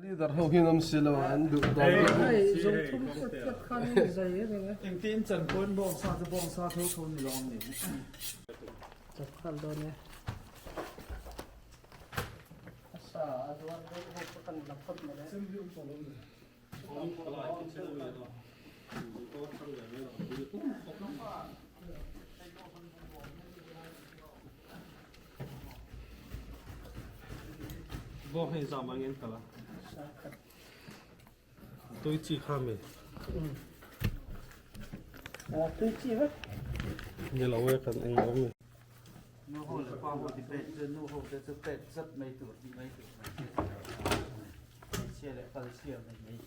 Leader ho hi an awm si lo an duh dan deuh. Hei zawng thum khat khat khan in zai a reng e. Engtin chan pawn bawngsa chu bawngsa tho tho ni lo ang ni. Chak nghal dawn e. A sa a zuar deuh ho pawh kan la phawt mawle. Bawk hei zam angin kal a. Tui chi kha mi. Tui chi vek. Ni lo e kan eng lo mi. Nu ho leh pa ho debate chu nu ho te chu pet zat mai tur tih mai tur. Hmeichhia leh palchhia mai mai.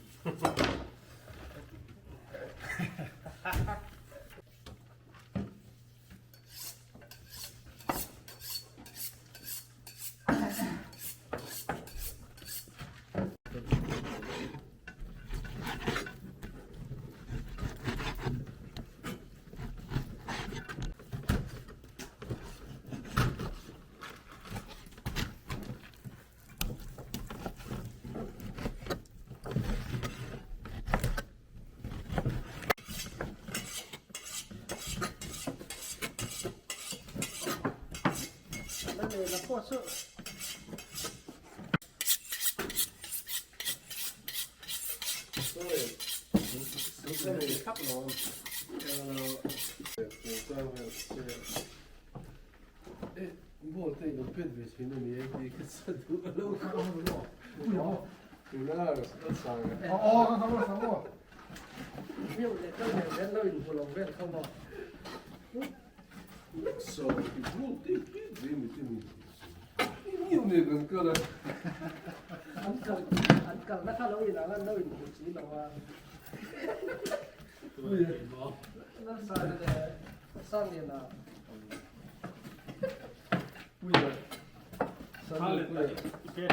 Ball te ilo pet ve thin a ni e tih ka sa duh a lo khaw tuna a sang a. So ball te pet ve mi te mi niu ne kan kal a. An kal an kalna kha lo inang an lo inhmu si lo a. Nasa leh Sangliana. Puia. Sangliana Puia.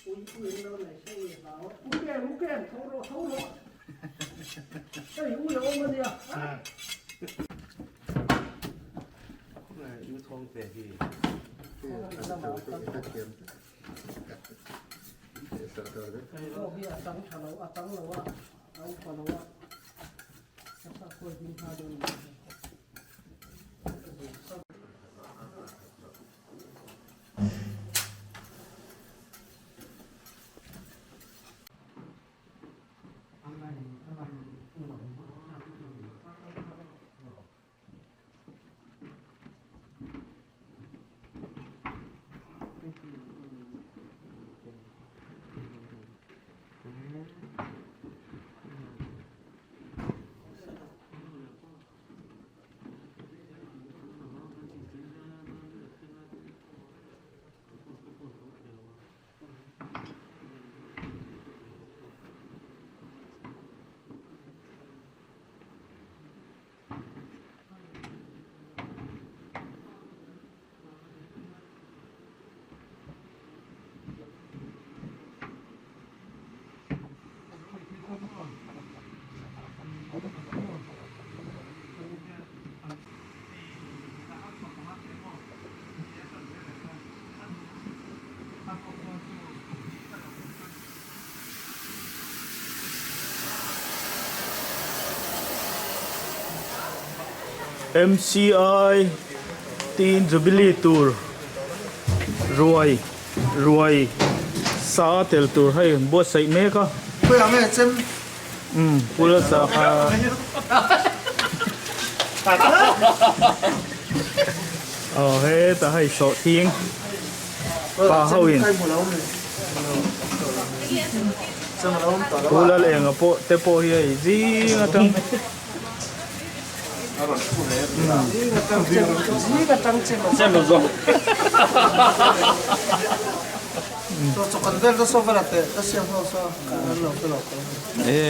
Ui ui an lo nei se ui hlau. U kem u kem tho rawh tho rawh. Hei ui a awm a nia. U thawng te hi. Aw hi a chang tha lo a chang lo a a upa lo a a sa khawi hming hma dawn a ni. MCI tiin Jubilee tur ruai ruai sa tel tur hei an buatsaih mek a. Umm pula sa kha aw hetah hei sawhthing pa ho in pula lenga pawh te pawh hi hei zing atang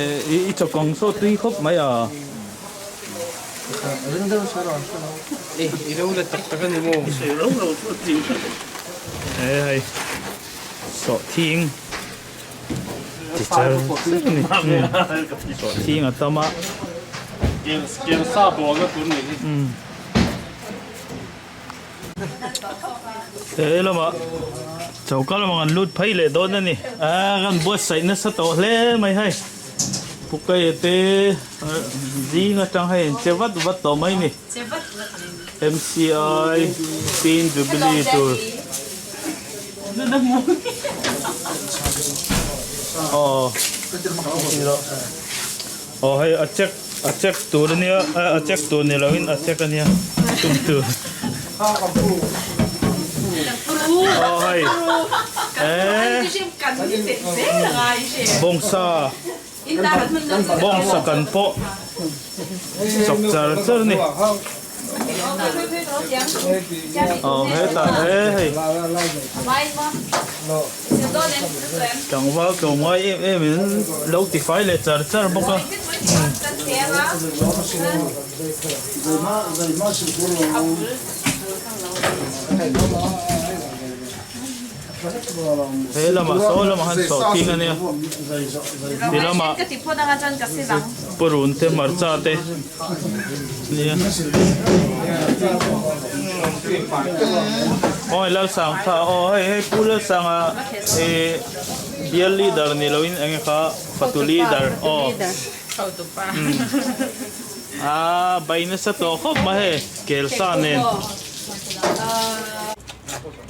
I chawkawng saw tui khawp mai a. He hei sawhthing chi char char a ni sawhthing a tam a. He lamah choka lamah kan lut phei leh dawn a ni. Aa kan buatsaih nasa tawh hle mai hei. Pukaia te zing atang hei an che vat vat tawh mai ni. MCI Teen Jubilee tur. Aw aw hei a check a check tur ania a check tur ni loin a check ania tum tur aw hei eh bawngsa bawngsa kan pawh chawp char char a ni. Aw hetah he hei tlangval tlawmngai em em in lo tifai leh char char bawk a. He lamah saw lamah han sawh thing a nia ti lamah purun te hmarcha te nia awi Lalsang kha aw hei hei Pu Lalsanga ih bial leader ni loin eng nge kha fatu leader aw a bai nasa tawh khawp mai hei kelsa nen.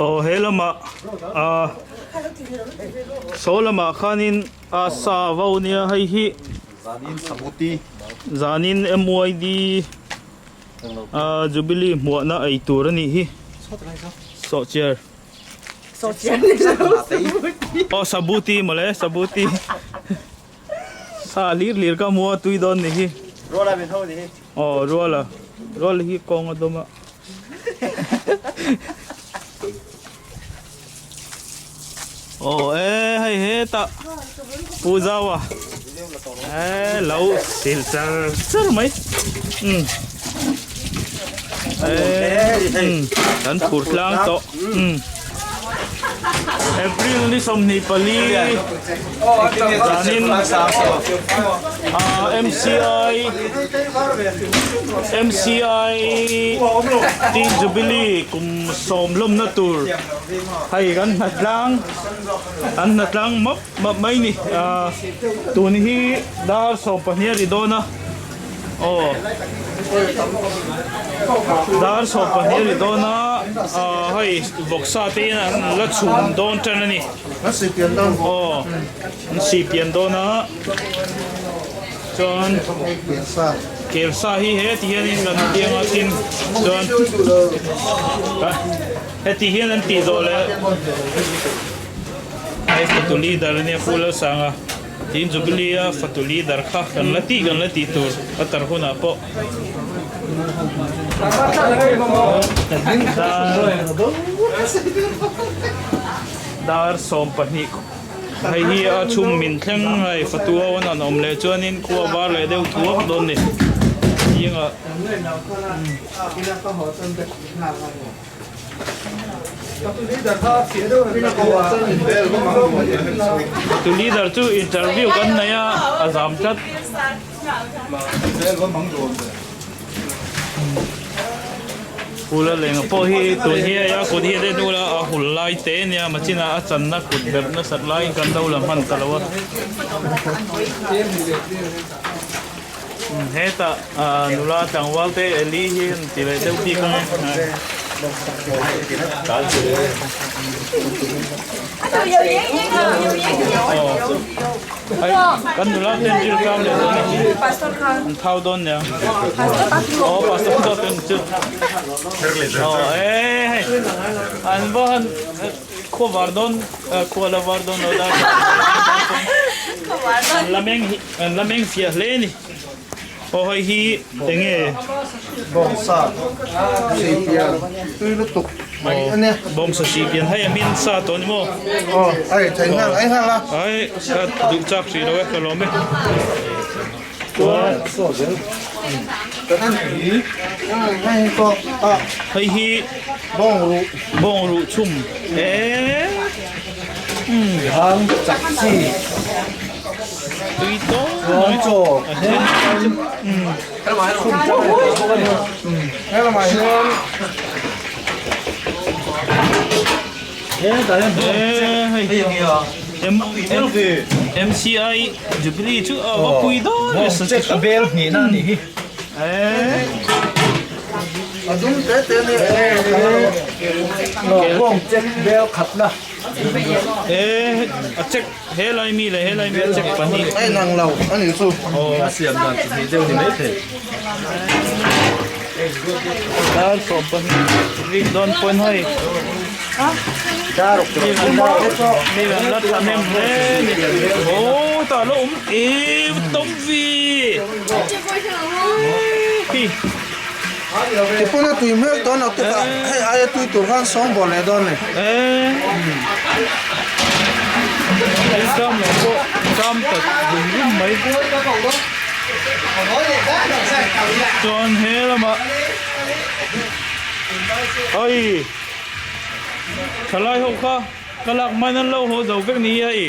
Aw he lamah ah saw lamah khanin a sa vo nia hei hi zanin M_Y_D ah jubilee hmuahna ei tur a nih hi sawhchiar aw sabuti mawle sabuti sa lir lir ka hmu a tui dawn nih hi aw ruala ruala hi kawng a dawm a. Aw e hei hetah Pu Zaua e lo sil char char mai umm e umm kan phur tlang tawh umm April ni 24 zanin ah M_C_I M_C_I Teen Jubilee kum sawm lawmna tur hei kan hnatlang an hnatlang map map mai ni ah tun hi dar 12 a ri dawn a aw dar 12 a ri dawn a ah hei vawksa te hian an la chhum dawn tan a ni aw an sihpian dawn a. Chuan kelsa hi heti hianin kan piang a tin chuan heti hian an tih zawh leh hei fatu leader ania Pu Lalsanga tin Jubilee a fatu leader kha kan la tih kan la tih tur a tar hunah pawh dar 12. Hei hi a chhum min thleng hei fatu ho an han awm leh chuanin khua var leh deuh thuak dawn ni zingah Fatu leader chu interview kan nei a a zam tlat. Phul a leng pawh hi tun hi a kut hi a det ula a hul lai te ania machin ah a channa kut berh nasat laiin kan lo la hman ta lo a hetah nula tlangval te Eli hi an ti leh deuh bik ang e. Hei kan nula ten thil kam leh dawn a an thau dawn nia aw pastor pawh ten chu aw e hei an va han khua var dawn khua la var dawn lo dar an la meng hi an la meng fiah hle a ni aw hei hi enge bawngsa seipian tui lutuk mai a nia. Bawngsa seipian hei a hmin sa tawh a ni maw? Aw hei thei nghal ei nghal a. Ai ka duh chak hrih lo e ka lawm e. Chuan Kan hi hei pawh a hei hi bawng ruh bawng ruh chhum e hang chak chi tui tawh mai chaw E hei M M MCI Jubilee chu a va pui dawn ve sa chi hrang bel hnih na anih hi. E A dum te te a nia Bawng check bel khat na. E a check Helai mi leh helai mi a check pahnih. A inang lo a nih chu. A siam dan chi hnih deuh ni mai thei. Dar sawm pahnih rik dawn pawn hei. Mi an la thahnem hle ni. Aw tah lo awm em tawm vi. Hi. Tipun a tui hmel tawn lo tuk a, hei aia tui tur khan sawng bawl leh dawn ni. Hei ṭam lo pawh ṭam ta rum rum mai. Chuan he lamah hei thalai ho kha ka lak man an lo haw zo vek ni hei.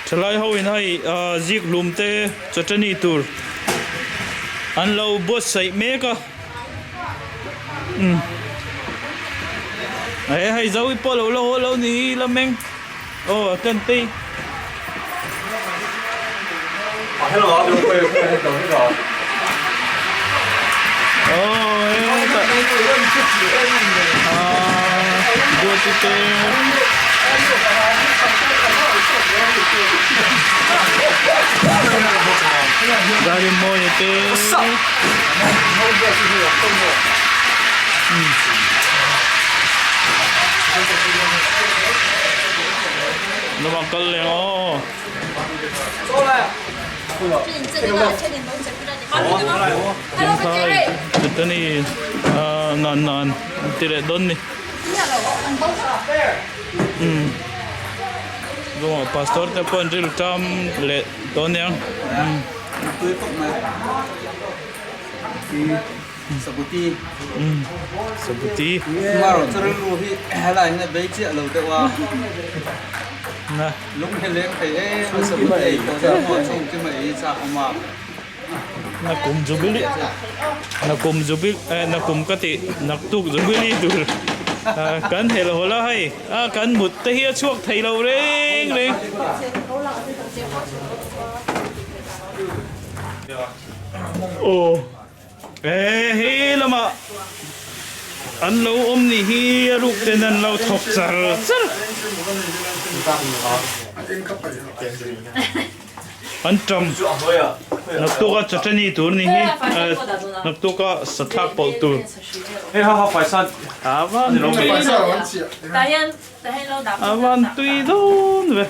Thalai ho in hei zik hlum te chawṭani tur an lo buatsaih mek a umm eh hei zo i pawh lo la haw lo ni hi la meng aw a tent te hi. Aw hetah aaa duati te Zarimawia te Naupang kal leh aw. Tinkhai chutani nan nan ti leh dawn ni. Umm Zungah pastor te pawh an ril tam leh dawn aniang. Sabuti. Umm Sabuti. Marawh chu rilru hi helai hian a bei chiah lo deuh a. Na. Lung hi leng thei em a Sabuti ei tawh deuh maw chung chu mai ei chak awm a. Na kum jubilee na kum jubilee eh na kum ka tih naktuk jubilee tur kan helh hawlh a hei a kan mut te hi a chhuak thei lo reng reng. Aw. Eh he lamah an lo awm nih hi a ruk ten an lo thawk char char. An ṭam naktuk a chawṭani tur nih hi naktuk a sathlak pawlh tur. A van tui a van tui dawn ve.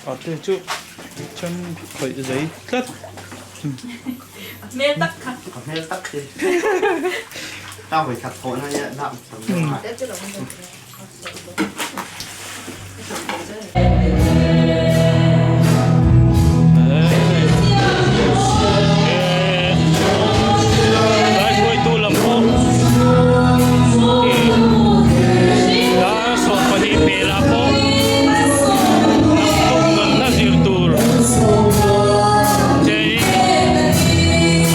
A te chu chan khawih zai tlat. A hmel tak kha. A hmel tak khi. Ta voi khat thawh na nia nak tam deuh a. Lai hruaitu lam pawh Dar 12 hmelah pawh naktuk kan hla zir tur chein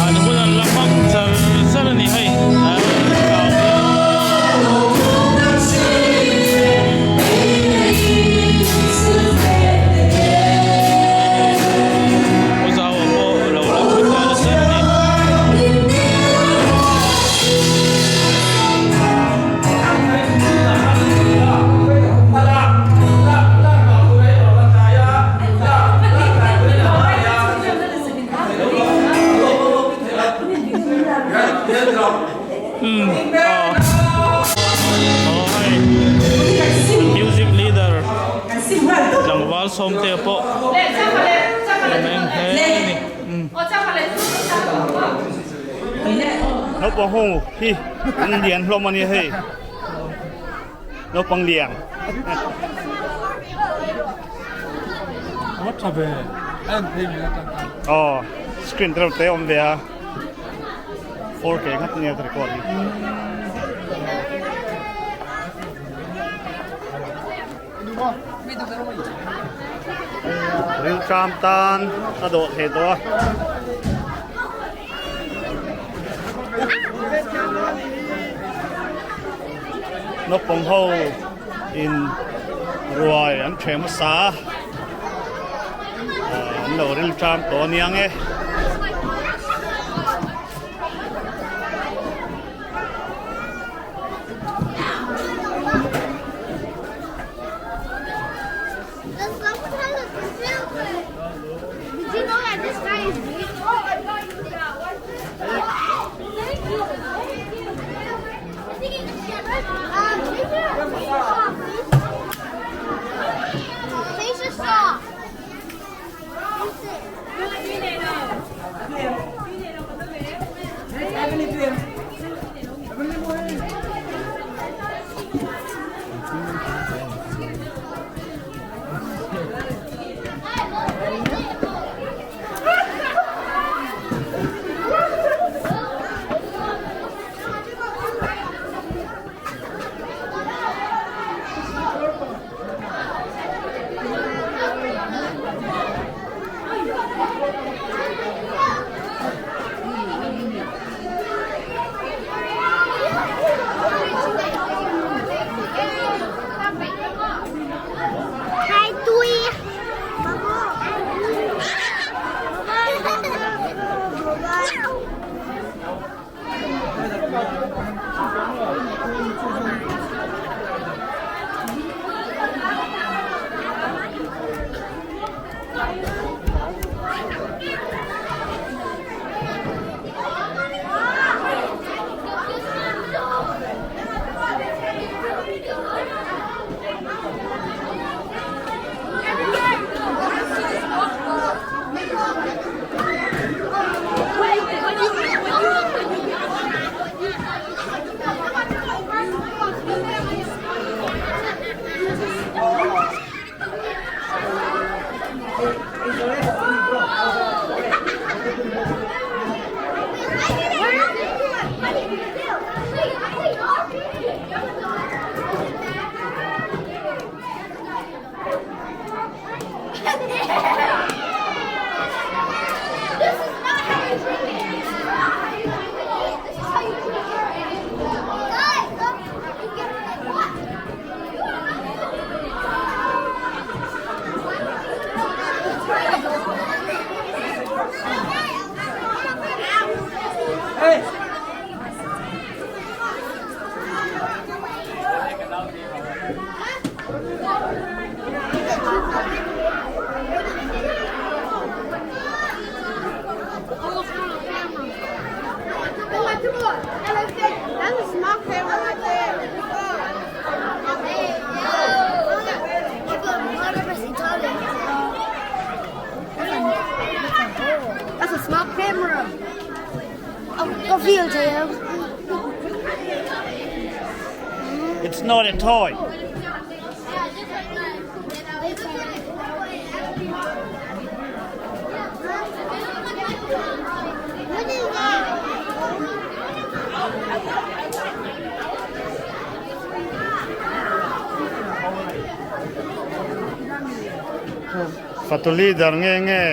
an hun an la hmang char char a ni hei. Pu Zaua pawh lo la thu ta nasa a ni. Umm aw aw hei music leader tlangval sawmte pawh a meng hle a ni umm. Naupang ho hi an lian hlawm a nia hei naupang lian. Aw screen te reuh te a awm ve a. 4K nghat nia ka record hi. Rilṭam tan a dawh thei tawh a. Naupang ho in ruai an ṭheh hmasa a, an lo rilṭam tawh aniang e. It's not a toy. Fatu leader nge nge.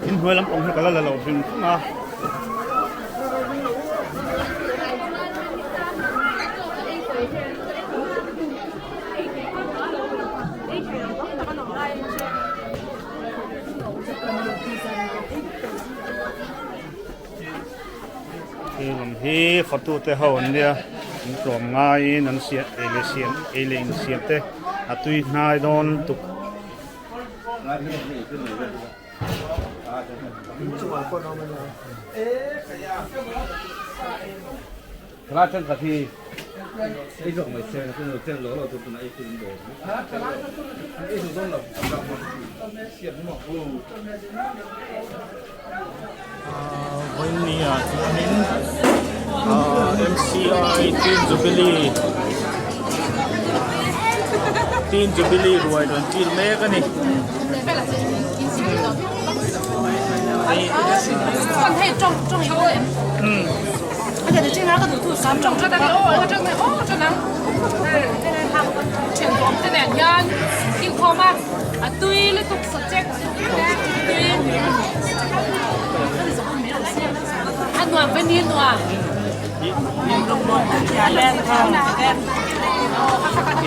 In hnuai lampang hi ka la la lo hrim hrim a. He lam hi fatute ho an nia an tlawm ngaiin an siam ei leh siam ei leh in siam te a tui hnai dawn lutuk. Vawinia chuanin MCI Twin Jubilee. Tin Jubilee ruai rawn kil mek a ni.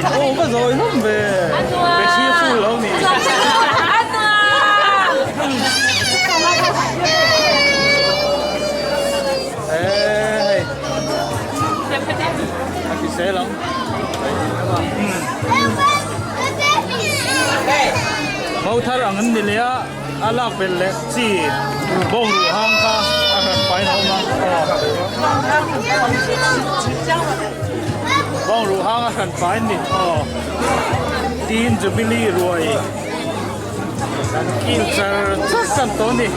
Aw va zawi hlawm ve ve thlir full lo ni. Hei a hrisel ang. Mau thar ang an ni leh a. A lak belh leh chi bawng ruh hang kha a hran pain a awm a, aw bawng ruh hang a hran pain ni aw tin jubilee ruai kan kil char char tan tawh a ni.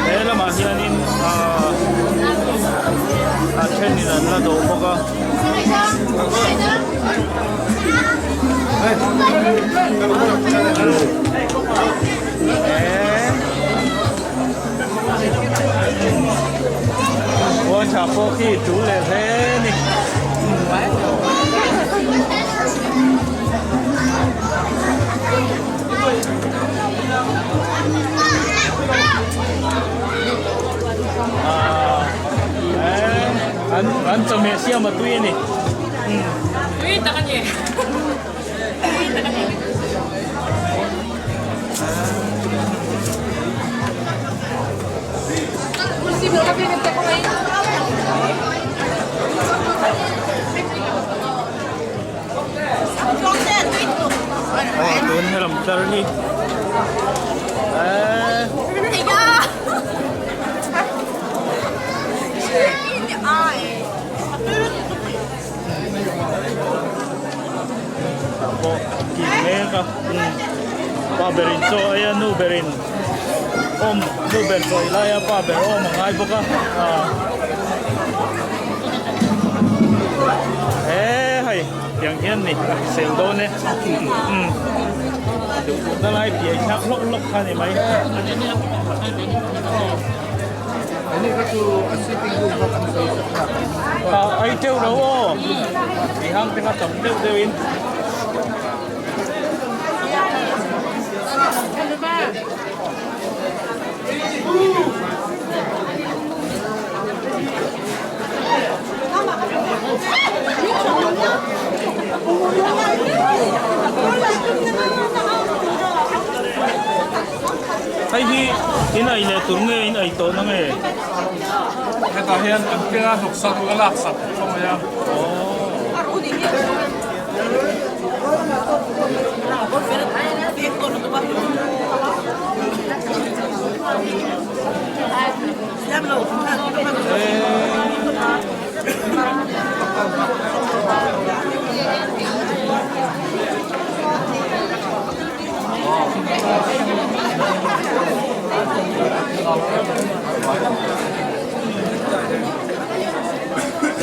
He lamah hianin ahh a thenin an la dawh bawk a. Khuacha pawh khi tul leh hle a ni. An an chawhmeh siam a tui a ni. Tui tak a ni. Tui tak a ni. Aw tun helam tlar hi eee. Pawh kil mek a pa berin chaw a ei a nu berin awm nu ber chaw ei lai a pa ber awm a ngai bawk a he hei tiang hian ni a hrisel dawn e duh duh na lai piai thlak hlawk hlawk kha a ni mai. Ai teuh lo aw tih hang te kha tam deuh deuh in. Hei hi in ei leh tur nge in ei tawh na nge? Hetah hian an keng a hnawk sak a lak sak tawh mai a.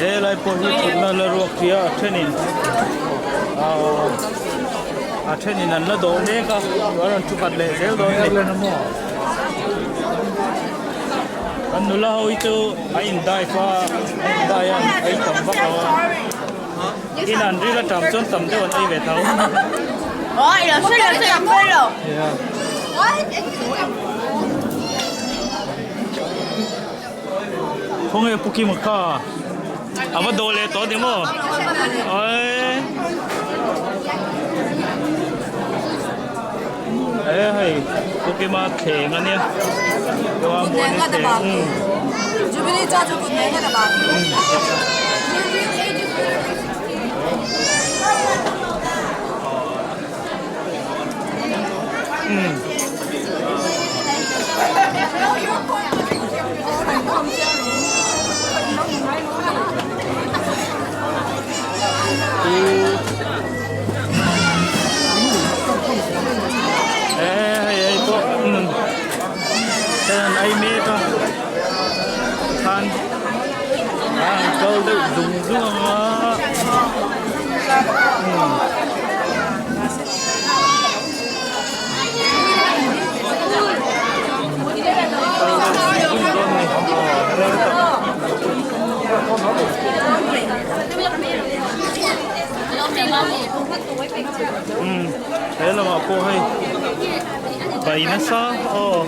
He lai pawh hi thutna la ruak thei a a thenin aaa a thenin an la dawh mek a an rawn thu khat leh zel dawn a ni an nula ho hi chu a in dive a a in dai a a in tam vak lo a. In an ril aṭang chuan tam deuh an ei ve tho. Khawnge Pu Kima kha a va dawh leh tawh ni maw? Ae hei Pu Kima thleng a nia. Hei an ei mek a khan. kal deuh zung zung ang a umm. Kal deuh zung zung dawn a ni aw hetah. Umm he lamah pawh hei bai nasa aw.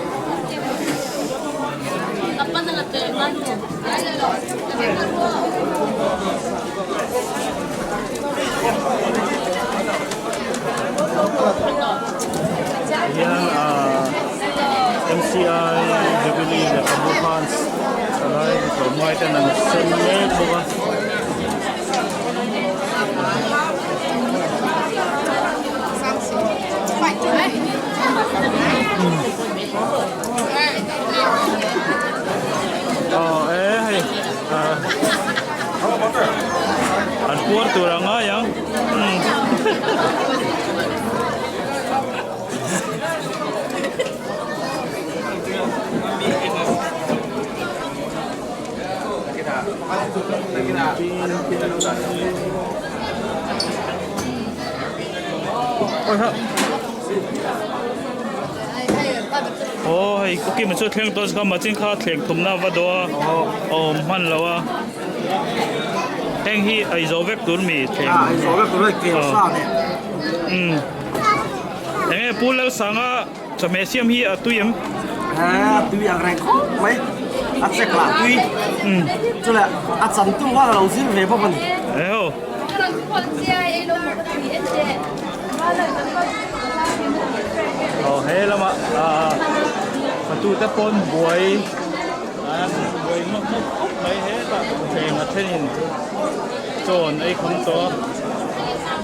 Hian ah M_C_I Jubilee lehkhabu khan thalai tlawmngai ten an sem mek bawk a. Aw e hei ah an puar tur a ngai ang umm. Aw hei cookie chu thleng tawh kha machin kha thleng thumna a va dawh a awm hman lo a heng hi a i zo vek tur mi thleng umm eng nge pu Lalsanga chawhmeh siam hi a tui em a tui ang reng khawp mai a chek lah tui chuleh a cham tum khan a lo zir ve bawk a ni Aw he lamah ah fatute pawn buai an buai mawp mawp khawp mai hetah thleng a thenin chaw an ei kham tawh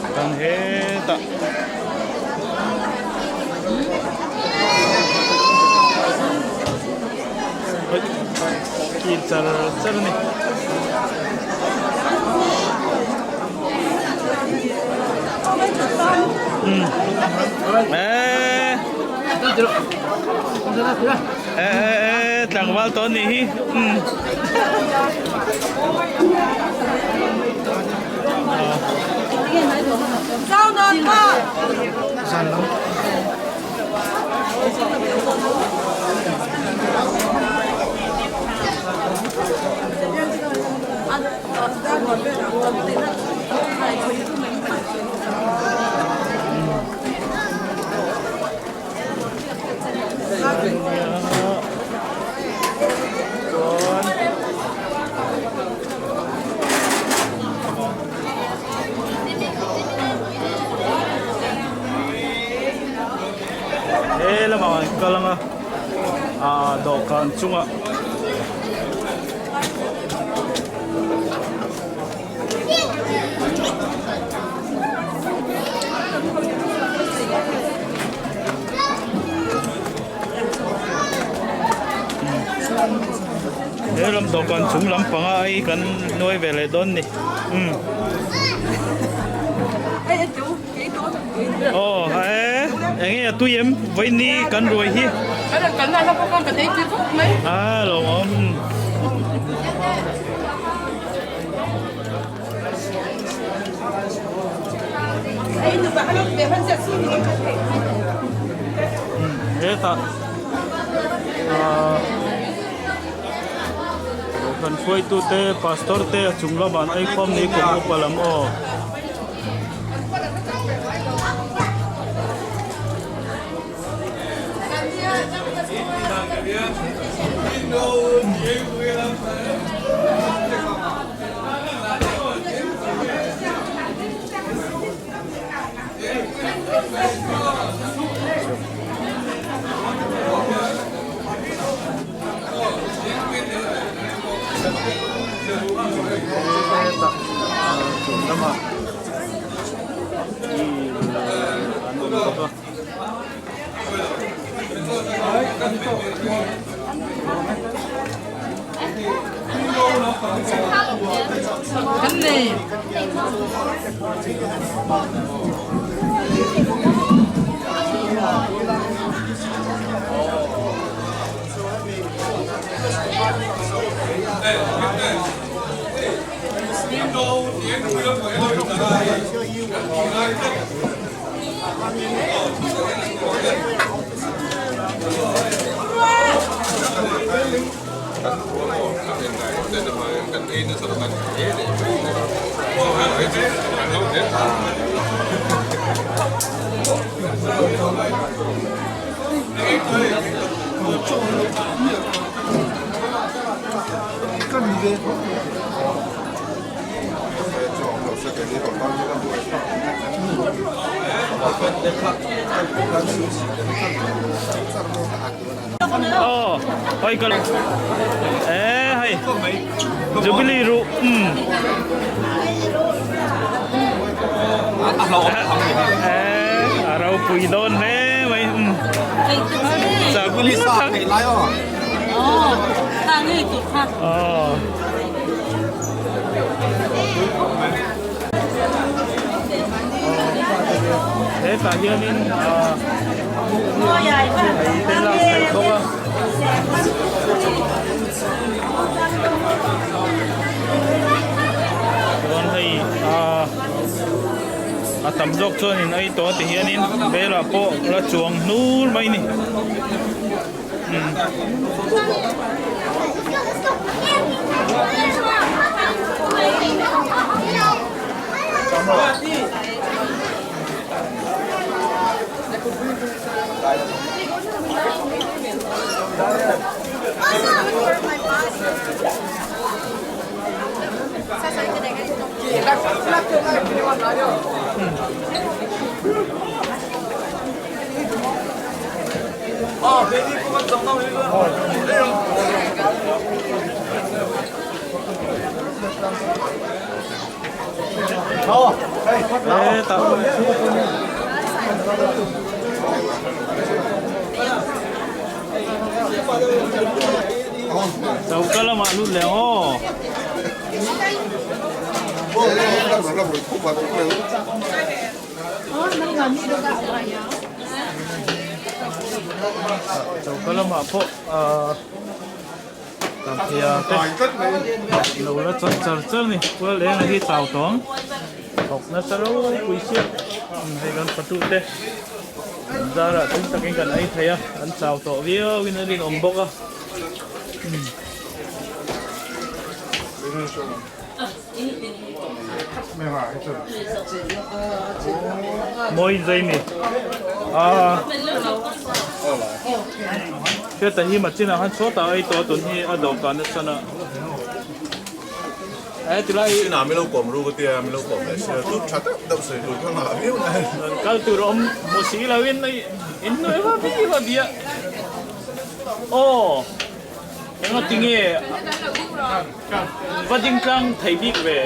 a kan hetah. Kil char char a ni. E e e tlangval tawh anih hi umm. He lamah an kal ang a ah dawhkan chungah He lam dawhkan chung lampanga ai kan nuai ve leh dawn ni umm aw e eng nge a tui em vawiin kan ruai hi a lawmawm. Hetah ahh kan hruaitute pastor te a chung lamah an eikhawm ni kum upa lam aw. Hetah chung lamah an awm bawk a. Aw hei ka eh hei Jubilee ruh umm eh a ropui dawn hle mai umm aw. Hetah hianin ahh thei te lak theih bawk a. Chuan hei ahh a tam zawk chuanin ei tawh ti hianin velah pawh la chuang hnur mai a ni. Choka lamah lut leh ang aw. Choka lamah pawh ahh tamphia te lo la chawt char char a ni kual eng a hi chau tawng thawk nasa ropui chiah hei kan fatu te an zarah tum takin kan ei thei a an chau tawh viau in a rinawm bawk a. Mawi zai ni a heta hi machin ah khan chhuat ah ei tawh tun hi a dawhkan nasa na e tilai Chinah milo kawm ru ka tia milo kawm leh sia chu tha deuh deuh sawi tur kha nghah viau na kal tur awm hmu si lo in in hnuai va vi va vi a aw Enga tinge va ding tlang thei bik ve.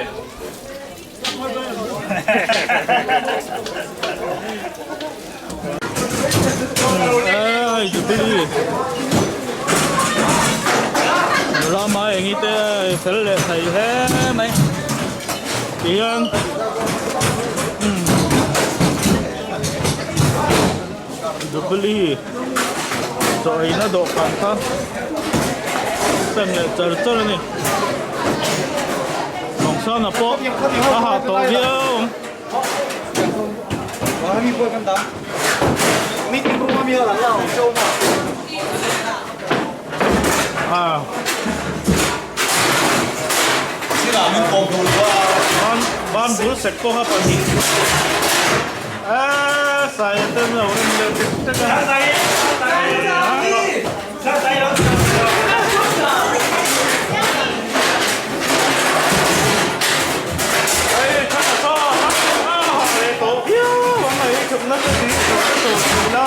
Ai Jubilee nula mai engi te fel leh thei hle mai tihian Jubilee chaw eina dawhkan kha fan leh char char a ni Lawngsana pawh a hah tawh viau ang. Ban bul sek pawh kha pahnih. Eee sai te an lo rem leh tek tek a. Hei thana saw a ha leh tawh viau ang a ei thupna te tih tur te tur thin a.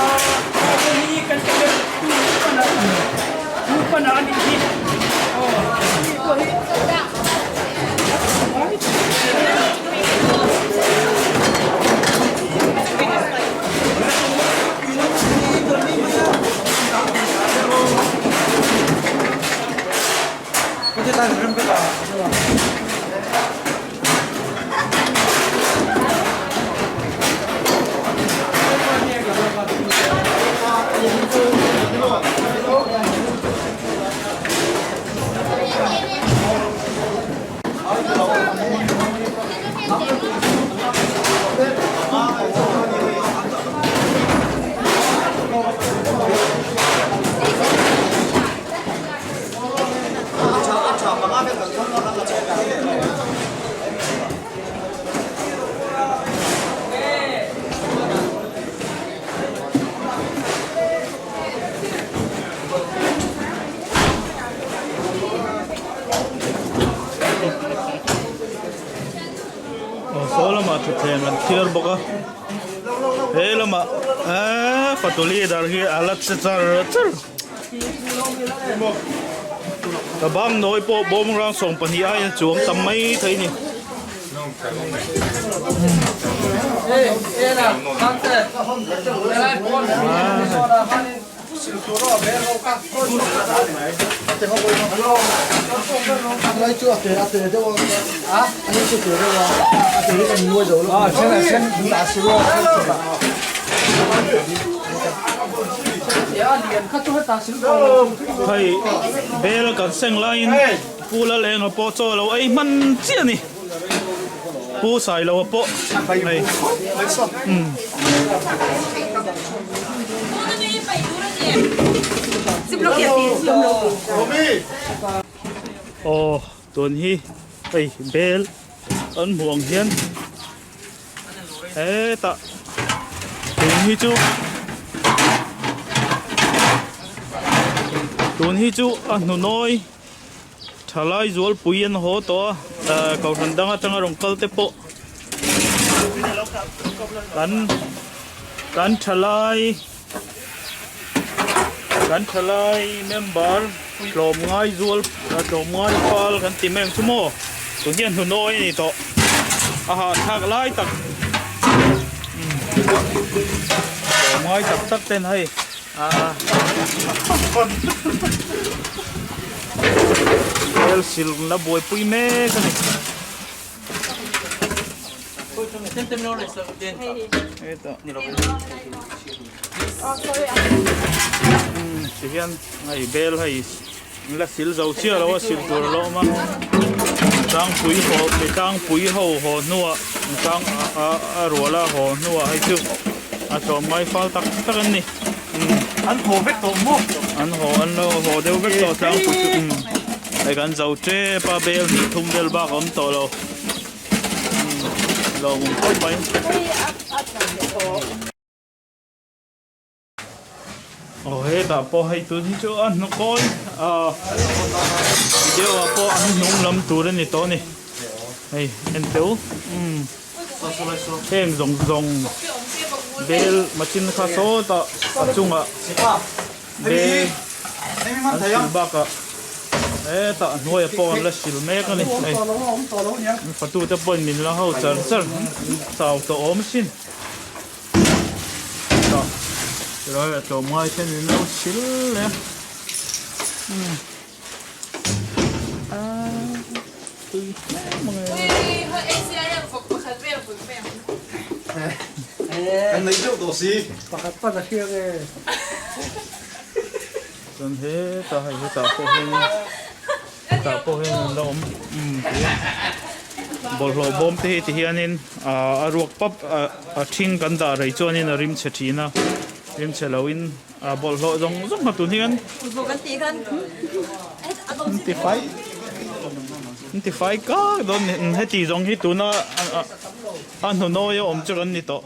Aw saw lamah thutthleng an thiar bawk a he lamah eee fatu leader hi a la che char char ka bang nawi pawh bawm rang 12 aiin a chuang tam mai thei a ni. Hei bel kan seng laiin Pu Lalenga pawh chaw lo ei hman chiah a ni. Pu Sailoa pawh hei umm. Aw tun hi hei bel an hmuh ang hian hetah tun hi chu tun hi chu a hnunawi. Thalai zualpui an haw tawh a, kohhran dang atanga rawn kal te pawh kan kan thalai kan thalai member tlawmngai zual tlawmngai fal kan ti mai ang chu maw tun hian hnunawi a ni tawh a hahthlak lai tak tlawmngai tak tak ten hei. Hel sil la buaipui mek a ni. Ti hian hei bel hei la sil zo chiah lo a sil tur a lo awm a tlangpui haw mi tlangpui ho haw hnuah tlang a ruala haw hnuah hei chu a tlawm ngai fal tak tak an ni an haw vek tawh maw an haw an lo haw deuh vek tawh tlangpui chu hei kan zo tep a bel hnih thum vel bak a awm tawh lo lawmawm khawp mai. Aw hetah pawh hei tun hi chu a hnawkawi ah video ah pawh an hnung lam tur a ni tawh a ni hei en teh u umm heng zawng zawng bel machin kha sawtah a chungah bel an sil bakah hetah a hnuaiah pawh an la sil mek a ni hei an fatute pawhin min la ho char char chau tawh awm asin. Tilai a tlawm ngai ten in lo sil leh a a tui hle mang e. Chuan hetah hei hetah pawh hian hetah pawh hian an la awm bawlhhlawh bawm te hi ti hianin ah a ruak pap a thing kan dah rei chuanin a rim chhe thin a rim chhe loin ah bawlhhlawh zawng zawng kha tun hian an ti fai an ti fai kak dawn a ni heti zawng hi tuna a hnunawi a awm chu kan ni tawh.